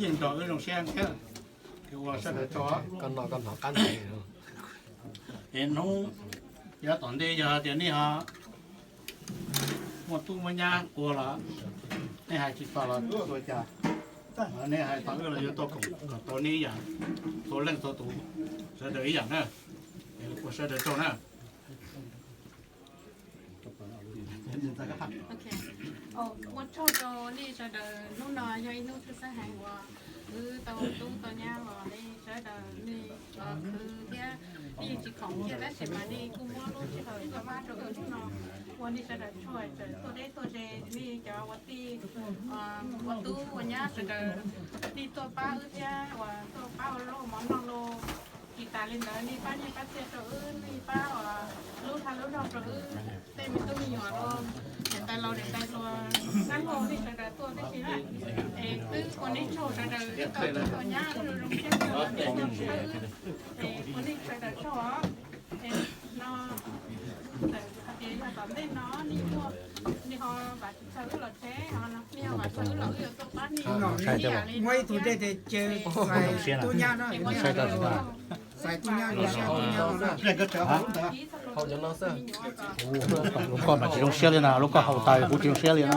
Yeej nrog wb zoo siab thiab, ua sawv daws tsaug. Es hnub yav tom ntej yog tias nej ho muaj tub muaj nyab qua los nej hais tsis tau los ua cas, nej hais tau wb los yuav tuaj koom kom tau nej ib yam, txhua leej txhua tus, sawv daws ib yam na. Ua sawv daws tsaug na. Ua tsaug rau nej sawv daws, hnub no yog ib hnub tshwj xeeb heev uas wb tau tub tau nyab los nej sawv daws nej khwv thiab nej yeej tsis khoom kiag tab sis mas nej kuj muab lub sij hawm tau pab rau wb hnub no. Ua nej sawv daws tsaug, txawm tuaj deb tuaj ze nej cov ua tij ua tub ua nyab sawv daws nej tuaj pab wb thiab uas tuaj pab ua luaj mov noj los tsis tas li ntawd nej pab nyiaj pab txiaj rau wb, nej pab uas lub dag lub zog rau wb tej me tub me nyuam los niam tais laus niam tais hluas, sab laug nej sawv daws tuaj tib si na. Es wb ua nej tsaug sawv daws, wb tau tub tau nyab zoo zoo siab txog nej tuaj pab wb. Es ua nej sawv daws tsaug os. Es no txawm hais tias yog tom ntej no nej muaj, nej ho vam txog wb los tsev, nej ho vam txog wb los wb yuav tuaj pab nej ib yam li. Muaj ib tug dej tes ces txais tub nyab no, txais tub nyab, txais tub nyab, tub nyab no na. Lub koj mas tsis zoo siab li na, lub koj haus tas kuv tsis zoo siab li na.